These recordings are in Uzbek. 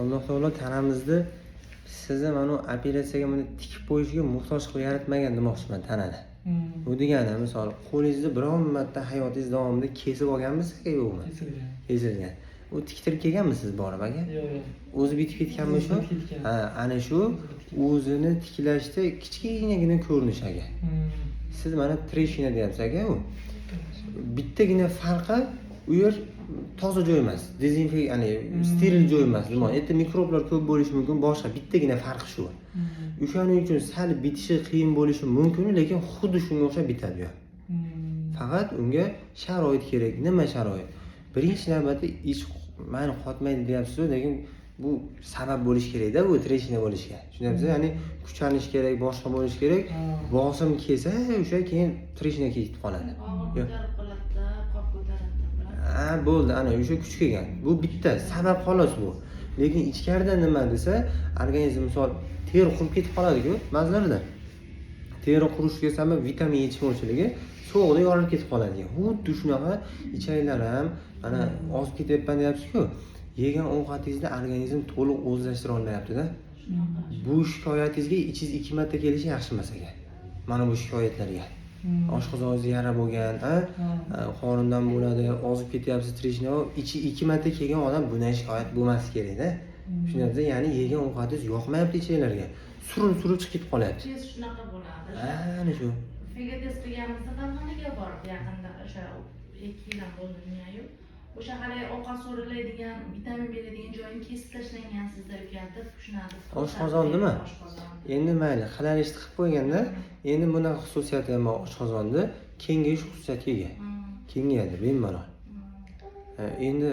Alloh taolo tanamizni sizni mana bu operatsiyaga buni tikib qo'yishga muhtoj qilib yaratmagan demoqchiman tanani. Bu degani, misol, qo'lingizni biron marta hayotingiz davomida kesib olganmisiz aka, yo'qmi? Kesilgan. Kesilgan. U tiktirib kelganmisiz borib, aka? Yo'q. O'zi bitib ketganmi shu? O'zi bitib ketgan. Ha, ana shu o'zini tiklashda kichkinagina ko'rinish, aka. Siz mana трещина deyapsiz, aka. U bittagina farqi, u yer toza joy emas, dezinfek, ya'ni steril joy emas. Nima, erta mikroblar ko'p bo'lishi mumkin, boshqa bittagina farqi shu. O'shaning uchun sal bitishi qiyin bo'lishi mumkin, lekin xuddi shunga o'xshab bitadi bu ham. Faqat unga sharoit kerak. Nima sharoit? Birinchi navbatda ich mani qotmaydi deyapsizu, lekin bu sabab bo'lishi kerakda bu трещина bo'lishiga, tushunyapsiz? Ya'ni kuchanish kerak, boshqa bo'lishi kerak. Bosim kelsa, o'sha keyin трещина ketib qoladi. Og'ir Yo'q. ko'tarib qoladida, qop ko'taradi. Ha, bo'ldi, ana o'sha kuch kelgan. Bu bitta sabab xolos bu. Lekin ichkarida nima desa, organizm, misol, teri qurib ketib qoladiku ba'zilarda. Teri qurishiga sabab vitamin yetishmovchiligi, sovuqda yorilib ketib qoladi. Xuddi shunaqa ichaklar ham mana ozib ketyapman deyapsizku, yegan ovqatingizni organizm to'liq o'zlashtira olmayaptida. Bu shikoyatingizga ichingiz ikki marta kelishi yaxshi emas ekan mana bu shikoyatlarga. Oshqozoningiz yara bo'lgan, a? Qorindan bo'ladi, ozib ketyapsiz, трещина, ichi ikki marta kelgan odam bunday shikoyat bo'lmasi kerakda. Tushunyapsiz? Ya'ni yegan ovqatingiz yoqmayapti ichaklarga, surinib surib chiqib ketib qolyapti. Tez shunaqa bo'ladi. Ana shu. FGTS qilganimizda Farg'onaga borib, yaqinda, o'sha 2 yil ham bo'ldi, o'sha haligi ovqat so'riladigan, vitamin beradigan joyini kesib tashlagansizda, uka, deb shunaqa deb. Oshqozonnimi? Oshqozon. Endi mayli, halal ishni qilib qo'yganda, endi bunaqa xususiyati ham bor, oshqozonni kengayish xususiyatiga ega. Kengayadi bemalol. Ha, endi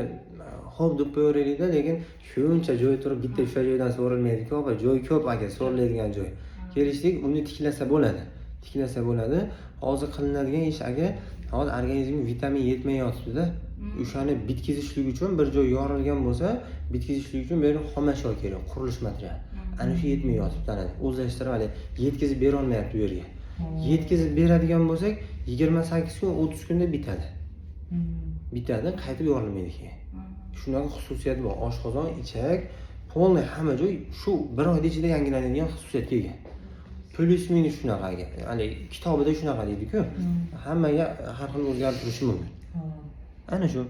ho'p deb qo'yaveraylikda, lekin shuncha joy turib bitta o'sha joydan so'rilmaydiku, opa. Joy ko'p, aka, so'riladigan joy. Kelishdik, uni tiklasa bo'ladi, tiklasa bo'ladi. Hozir qilinadigan ish, aka, hozir organizmga vitamin yetmay yotibdida, o'shani bitkazishlik uchun, bir joy yorilgan bo'lsa, bitkazishlik uchun bu yerga xomashyo kerak, qurilish material. Ana shu yetmay yotibdi, ana o'zlashtirib, haligi yetkazib berolmayapti u yerga. Yetkazib beradigan bo'lsak, 28 kun, 30 kunda bitadi. Bitadi, qaytib yorilmaydi keyin. Shunaqa xususiyati bor oshqozon, ichak, полный hamma joy shu bir oyda ichida yangilanadigan xususiyatga ega, плюс минус shunaqa, aka. Haligi kitobida shunaqa deydiku. Hammaga har xil o'zgarib turishi mumkin. Ana shu.